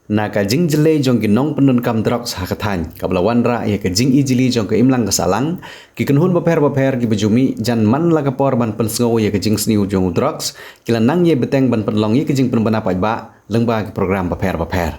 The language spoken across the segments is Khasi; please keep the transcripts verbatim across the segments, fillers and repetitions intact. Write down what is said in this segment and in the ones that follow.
Na ka jingjyllei jong ki nongpyndonkam drugs ha ka thaiñ, kaba la wanrah ïa ka jingijli jong ka imlang ka sahlang, ki kynhun bapher bapher kiba ju mih jan man la ka por ban pynsngew ïa ka jingsniew jong u drugs, ki la nang ïai bteng ban pynlong ïa ka jingpynbna paidbah lyngba ki program bapher bapher.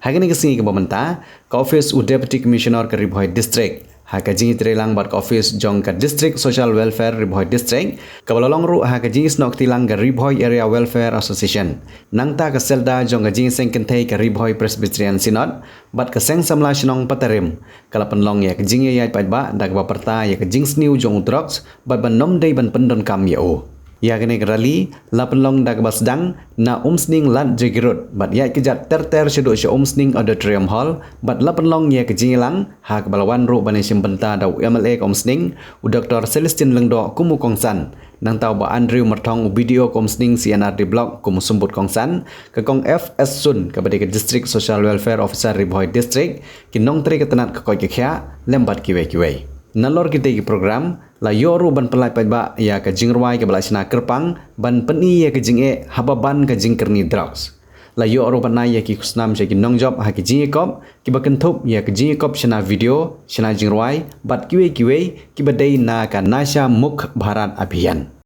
Ha kane ka sngi kaba mynta, ka ophis u Deputy Commissioner ka Ri Bhoi District, ha ka jingïatreilang bad ka ophis jong ka District Social Welfare Ri Bhoi District, kaba la long ruh ha ka jingisnoh kti lang ka Ri Bhoi Area Welfare Association, nangta ka SELDA jong ka jingïaseng kynthei ka Ri Bhoi Presbyterian Synod bad ka Seng Samla Shnong Patarim, ka la pynlong ïa ka jingïaid paidbah da kaba pyrta ïa ka jingsniew jong u drugs bad ban ym dei ban pyndonkam ïa u. Ïa kane ka rally la pynlong da kaba sdang na Umsning Lad Jagirut bad ïaid kjat ter ter shaduh sha Umsning Auditorium Hall bad la pynlong ïa ka jingïalang ha kaba la wan ruh ban ïashim bynta da u MLA ka Umsning, u Doctor Celestine Lyngdoh kum u kongsan, nangta u Bah Andrew Myrthong, u BDO ka Umsning C&RD Block kum u symbud kongsan, ka Kong F S Sun kaba dei ka District Social Welfare Officer Ri Bhoi District, ki nongtrei ka tnat ka koit ka khiah lem bad kiwei kiwei. Nalor kitei ki program, la ïoh ruh ban pyllait paidbah ïa ka jingrwai kaba la shna kyrpang ban pyni ïa ka jingeh haba ban ka jingkyrni drugs. La ïoh ruh ban ai ïa ki khusnam sha ki nongjop ha ki jingïakop kiba kynthup ïa ka jingïakop shna video, shna jingrwai bad kiwei kiwei kiba dei na ka Nasha Mukt Bharat Abhiyan.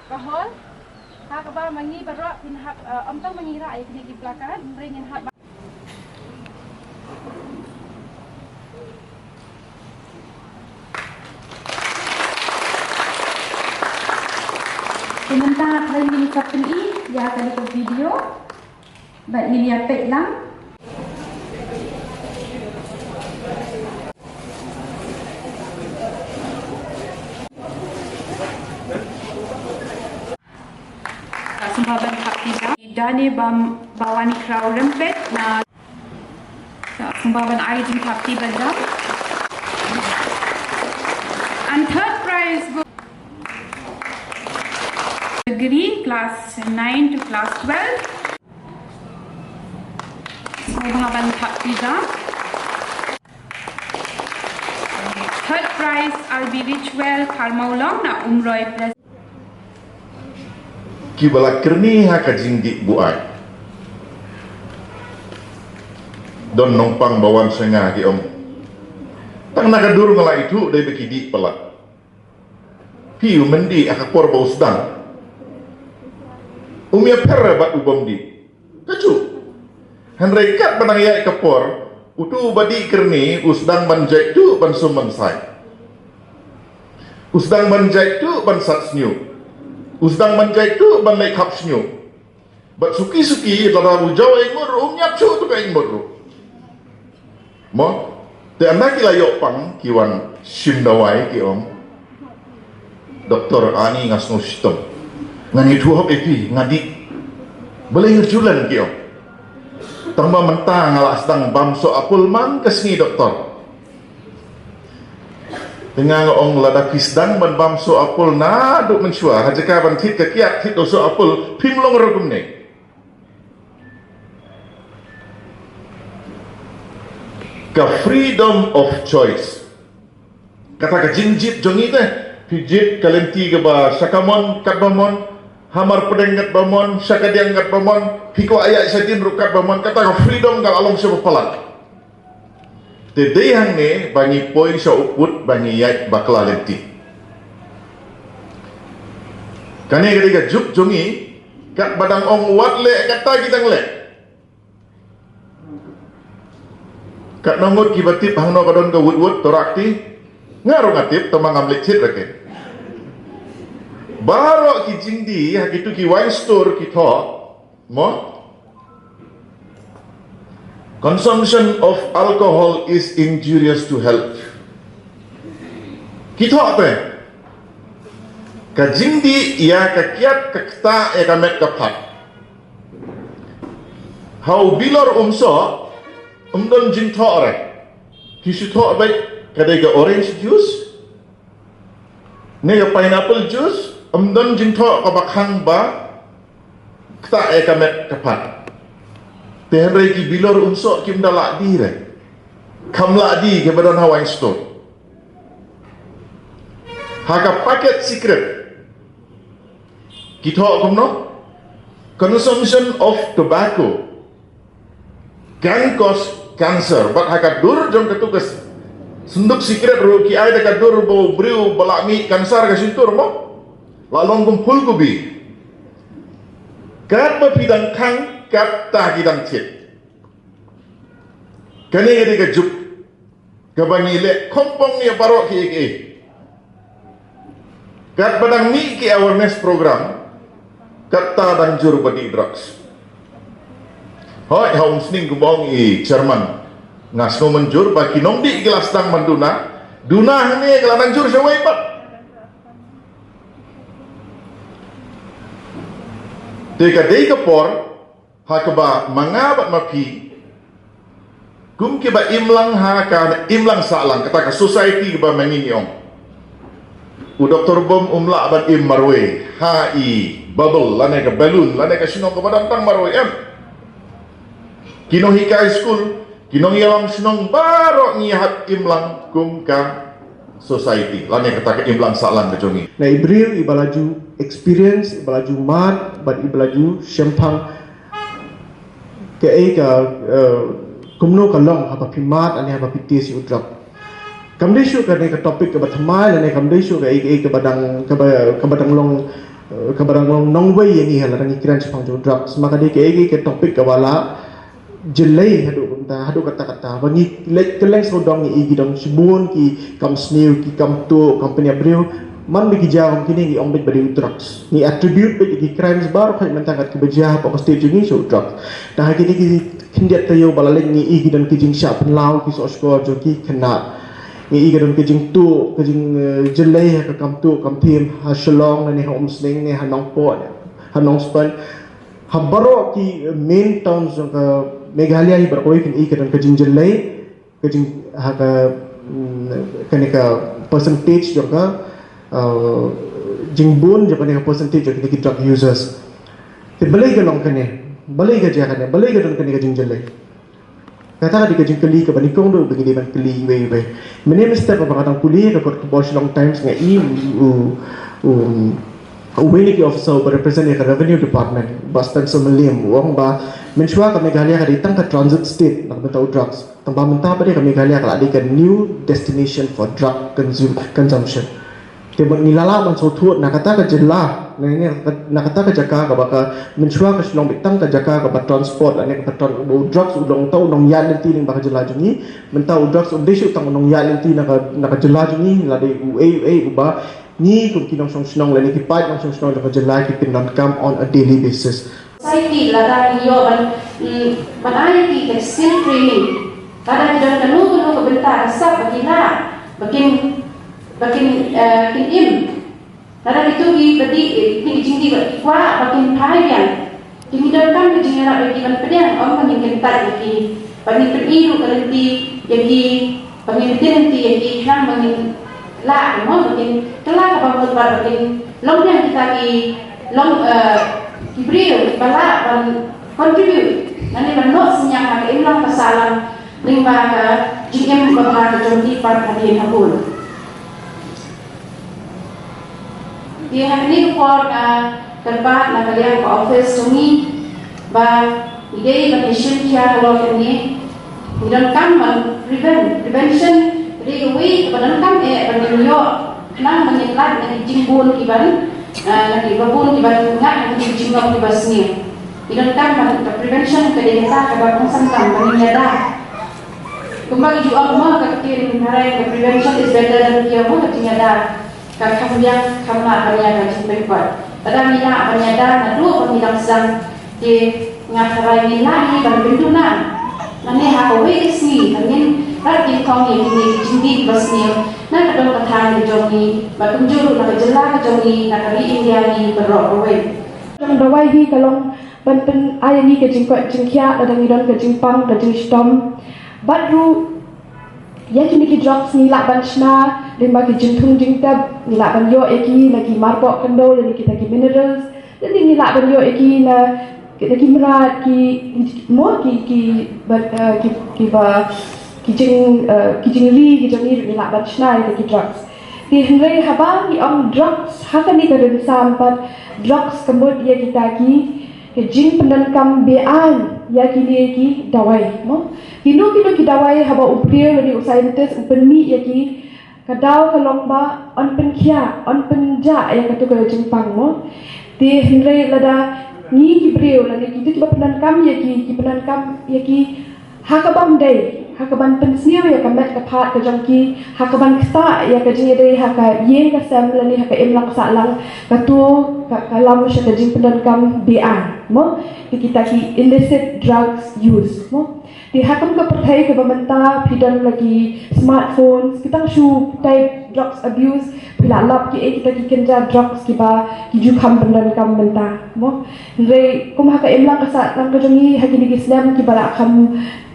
Ka hall, ha kaba ma ngi baroh phin hap, eh, ym tang ma ngi ruh, ïa kine ki placard, hynrei ngin hap. Te mynta ngin sa pyni ïa kane ka video. Bad ngin ïa peit lang. Sngewbha ban thap kti jam. Dane bam, ba wan khraw rympet na. Sngewbha ban ai jingthap kti ban jam. And third prize go degree class nine to class twelve. Sngewbha ban thap kti jam. Third prize, R B Richwell, Kharmawlong na Umroi Pres. Kiba la kyrni ha ka jingdih buaid. Don nongpang ba wan sha nga ki ong, tang na ka dur nga la ithuh dei ba ki dih palat. Phi u myndi ha ka por ba u sdang. Um ïapher bad u bym dih. Kajuh. Hynrei katba nang ïaid ka por, utu uba dih kyrni u sdang ban jait tuh ban sum ban sai. U sdang ban jait tuh ban sat sniew. U sdang ban jait tuh ban leit khap sniew. Bad suki suki lada u jaw ïa i ngut ruh um ïap shuh tu ka i ngut ruh. Mo, te ynda ki la ïoh pang ki wan shim dawai ki ong, Doktor, ani nga sngew shitom. Ngan ïathuh hok ïa phi, nga dih. Balei nga julan ki ong. Tang ba mynta nga la sdang bam soh apul man ka sngi doktor. Te nga ong lada phi sdang ban bam soh apul naduh mynshuwa, ha jaka ban thied ka kiad thied da u soh apul, phim long ruh kumne. Ka freedom of choice. Kata ka jingjied jong ngi te, phi jied ka lynti kaba sha ka mon katba mon, hamar pdeng katba mon, sha ka diang katba mon, phi kwah ïaid shadien ruh katba mon, kata ka freedom ka la long sha ba palat. Te dei hangne ba ngi poi sha u pud ba ngi ïaid bakla lynti. Kane ka dei ka juk jong ngi, katba dang ong wat leh kata ki dang leh. Katno ngut kiba tip hangno ka don ka wut wut, to rah kti. Nga ruh nga tip, tangba ngam leit thied ruh ke. Baroh ki jingdie ha kitu ki wine store ki thoh, mo? Consumption of alcohol is injurious to health. Ki thoh te, ka jingdie ïa ka kiad ka ktah ïa ka met ka phad. Ha u bilor umsoh ym don jingthoh re. Ki shu thoh beit ka dei ka orange juice ne ka pineapple juice, ym don jingthoh kaba khang ba ktah ïa ka met ka phad. Te hynrei ki bilor umsoh kim da lah die re. Kham lah die kiba don ha wine store. Ha ka packet cigarette ki thoh kumno? Consumption of tobacco can cause cancer. Bad ha ka dur jong katu ka sanduk cigarette ruh ki ai da ka dur ba u briew ba la mih cancer ka shyntur mo. La long kum phulgobi. Katba phi dang khang, katta ki dang thied. Kane ka dei ka juk kaba ngi leh kongpong ïa baroh kiei kiei. Katba dang mih ki awareness program, katta dang jur ba dih drugs. Hooid, ha Umsning kumba ong i chairman, nga sngew mynjur ba ki nongdih ki la sdang ban duna, duna hangne ka la nang jur shawei pat. Te ka dei ka por ha kaba ma nga bad ma phi, kum kiba imlang ha ka imlang sahlang, kata ka society kaba ma ngi ngi ong. U Doktor Bom um lah ban im marwei ha i bubble lane ka balloon lane ka shnong kaba dang tang marwei, em. Ki nonghikai skul, ki nongïalam shnong, baroh ngi hap imlang kum ka society lane kata ka imlang sahlang ka jong ngi. Na i briew iba la ju experience, iba la ju mad bad iba la ju shemphang kaei ka, eh, kumno ka long haba phi mad lane haba phi test ïa u drug. Kam dei shuh kane ka topic kaba thymmai lane kam dei shuh kaei kaei kaba dang, kaba, kaba dang long, eh, kaba dang long nongwei ïa ngi ha lada ngi kren shaphang jong u drug. Sma ka dei kaei kaei ka topic kaba la jyllei haduh kumta, haduh katta katta. Ba ngi leit kylleng sawdong ngi i ki dang shibun ki kam sniew, ki kam tuh, kam pynïap briew. Man ba ki jia kum kine ngi ong beit ba dei u drugs. Ngi attribute beit ki crimes baroh khoit mynta kat kiba jia hapoh ka state jong ngi sha u drugs. Te ha kine ki khyndiat taïew ba la leit ngi i ki don ki jingshah pynlaw ki sohshkor jong ki khynnah. Ngi i ki don ki jingtuh, ki jing, eh, jyllei ha ka kam tuh kam thiem ha Shillong ne ha Umsning ne ha Nongpoh ne ha Nongstoiñ. Ha baroh ki, eh, main towns jong ka Meghalaya hi baroh kawei kin i ka don ka jingjyllei, ka jing, ha ka, mm, kane ka percentage jong ka, eh, jingbun jong kane ka percentage jong kane ki drug users. Te balei ka long kane, balei ka jia kane, balei ka don kane ka jingjyllei? Kata ka dei ka jingkylli kaba nyngkong ruh ba ngi dei ban kylli iwei iwei. Mynne mynstep haba nga dang pule ka kot khubor Shillong Times nga i u, u, uwei na ki officer uba represent ïa ka Revenue Department, Bah Spencer Mylliem, u ong ba mynshuwa ka Meghalaya ka dei tang ka transit state na ka bynta u drugs. Tangba mynta pat ka Meghalaya ka la dei ka new destination for drug consum-, consumption. Te mut ngi la lah ban sngewthuh na kata ka jylla, na, na, na kata ka jaka kaba ka mynshuwa ka Shillong beit tang ka jaka kaba transport lane kaba tran-, u drugs u long tang u nongïaid lynti lyngba ka jylla jong ngi. Mynta u drugs um dei shuh tang u nongïaid lynti na ka, na ka jylla jong ngi, la dei uei uei uba ngi kum ki nongshong shnong lane ki paid nongshong shnong jong ka jylla ki pyndonkam on a daily basis. Society lada ki ïoh ban, mm, ban ai ki ka skill training, lada ki don kano kano ka bynta ka sap ba ki lah ba kin, ba kin, eh, kin im. Lada kito kiba dih, eh, kito ki jingdih ba ki kwah ba kin phai biang, ki ngi donkam ka jingïarap ïa ki ban pdiang, ym ba ngin kyntait ïa ki, ba ngin pyni ruh ka lynti ïa ki, ba ngin pdiang lynti ïa ki khnang ba ngin lah, mo, ba ngin kylla kaba mut bad ba ngin long biang kita ki long, eh, ki briew kiba lah ban contribute lane ban noh synñiang ha ka imlang ka sahlang lyngba ka jingim babha ka jong ki pat hadien ha bun. Te ha kane ka por nga kyrpad na ka liang ka office jong ngi ba ngi dei ban ïashim khia halor kane. Ngi donkam ban prevent, prevention ka dei kawei kaba donkam eh ban ngin ïoh khnang ba ngin lait na ki jingbun kiban, eh, na kiba bun kiban ngah na ki jingjop kiba sniew. Ngi donkam ban, ka prevention ka dei kata kaba kongsan tam ba ngin ïada. Kumba ki ju ong mo, ka ktien Phareng ka prevention is better than cure mo, ka jingïada ka kham biang kham lah ban ïa ka jingpynkoit. Lada ngi lah ban ïada naduh ba ngi dang sdang, te nga tharai ngin lah hi ban pynduna. Lane ha kawei ka sngi ba ngin rat nyngkong ïa kine ki jingdih ba sniew na ka dong ka thaiñ ka jong ngi, bad kumjuh ruh na ka jylla ka jong ngi, na ka ri India ngi baroh kawei. Ka dawai hi ka long ban pyn-ai ïa ngi ka jingkoit jingkhiah lada ngi don ka jingpang ka jingshitom. Bad ruh ïa kine ki drugs ngi lah ban shna lyngba ki jingthung jingtep, ngi lah ban ïoh ïa ki na ki marpoh khyndew lane kita ki minerals, lane ngi lah ban ïoh ïa ki na, na ki mrad, ki, mo, ki, ki, ba, eh, ki, ki ba, ki jing, eh, ki jingri ki jong ngi ruh ngi lah ban shna ïa ki drugs. Te hynrei haba ngi ong drugs ha kane ka rynsan pat, drugs ka mut ïa kita ki, ki jingpyndonkam be-aiñ ïa kine ki dawai, mo. Kino kino ki dawai haba u briew lane u scientist u pynmih ïa ki, ka daw ka long ba yn pynkhiah, yn pynjah ïa katu ka jingpang, mo. Te hynrei lada ngi ki briew lane kito kiba pyndonkam ïa ki, ki pyndonkam ïa ki ha kaban dei, ha kaban pynsniew ïa ka met ka phad ka jong ki, ha kaban ktah ïa ka jingïadei ha ka ïing ka sem lane ha ka imlang sahlang, katu ka, ka lam sha ka jingpyndonkam be-aiñ, mo. Te kita ki illicit drugs use, mo. Te ha kum ka pyrthei kaba mynta phi don la ki smartphones, ki tang shu type drugs abuse, phi lah lap kiei kita ki kynja drugs kiba ki ju kham pyndonkam mynta, mo. Hynrei kum ha ka imlang ka sahlang ka jong ngi ha kine ki snem kiba la kham,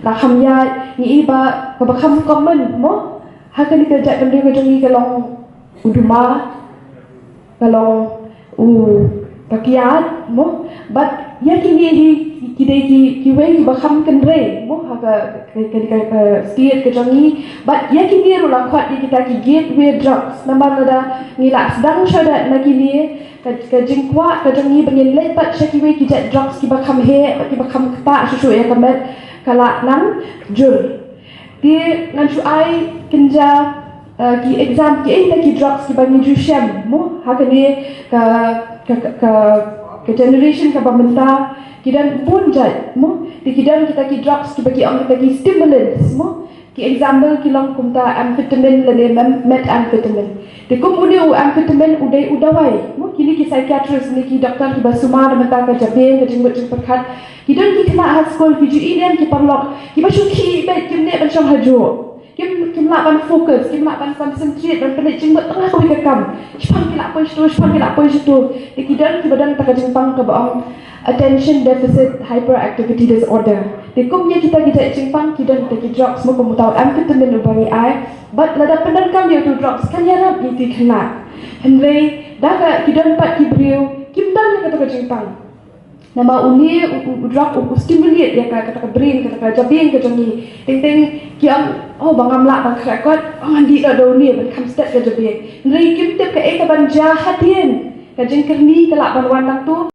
la kham ïaid, ngi i ba kaba kham common, mo, ha kane ka jaitbynriew ka jong ngi ka long u duma, ka long u pakiat, mo. Bad ïa kine hi ki dei ki, kiwei kiba kham kynrei, mo, ha ka, ka, ka, ka, ka state ka jong ngi. Bad ïa kine ruh la khot ïa kita ki gateway drugs. Namar lada ngi la sdang shuwa da na kine, ka, ka jingkwah ka jong ngi ba ngin leit pat sha kiwei ki jait drugs kiba kham heh, kiba kham ktah shuh shuh ïa ka met, ka la nang jur. Te ngan shu ai kynja, eh, ki example, kiei kita ki drugs kiba ngi ju shem, mo, ha kane ka, ka, ka, ka, ka generation kaba mynta, ki don bun jait, mo. Te ki don kita ki drugs kiba ki ong kita ki stimulants, mo. Ki example ki long kumta amphetamine lane mem-, methamphetamine. Te kum une u amphetamine u dei u dawai, mo, kine ki psychiatrist ne ki doktor kiba sumar mynta ka jabieng ka jingmut jingpyrkhat. Ki don ki khynnah ha skul, ki ju i lem ki paralok, kiba shu khih beit, kim neh ban shong ha juh. Kim, kim lah ban focus, kim lah ban concentrate, ban pynleit jingmut tang ha kawei ka kam. Shaphang ki lah poi shato, shaphang ki lah poi shato. Te ki don kiba don ta ka jingpang kaba ong attention deficit hyperactivity disorder. Te kum ïa kita ki jait jingpang ki don ta ki drugs, mo, kum uta u amphetamine uba ngi ai. Bad lada pyndonkam ïa utu u drugs kan ïarap ïa ki khynnah. Hynrei da ka ki don pat ki briew kim don ïa kata ka jingpang. Namar une u, u, u drug u, u stimulate ïa ka, kata ka brain, kata ka jabieng ka jong ngi. Teng teng ki ong, oh, ba ngam lah ban khreh kot, oh, ngan dih noh da une ban kham stet ka jabieng. Hynrei kim tip kaei kaban jia hadien ka jingkyrni ka lah ban wan nangto.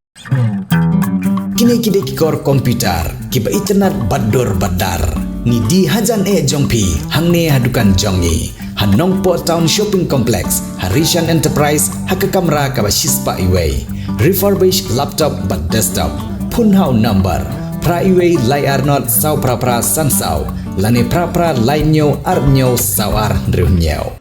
Kine ki dei ki kor computer kiba itynnad bad dur bad dar. Ngi die hajan eh jong phi hangne ha dukan jong ngi ha Nongpoh Town Shopping Complex, ha Rishan Enterprise, ha ka kamra kaba shispah iwei. Refurbished laptop bad desktop. Phone ha u number phra iwei lai ar nod saw phra phra san saw lane phra phra lai hynñiew ar hynñiew saw ar hynriew hynñiew.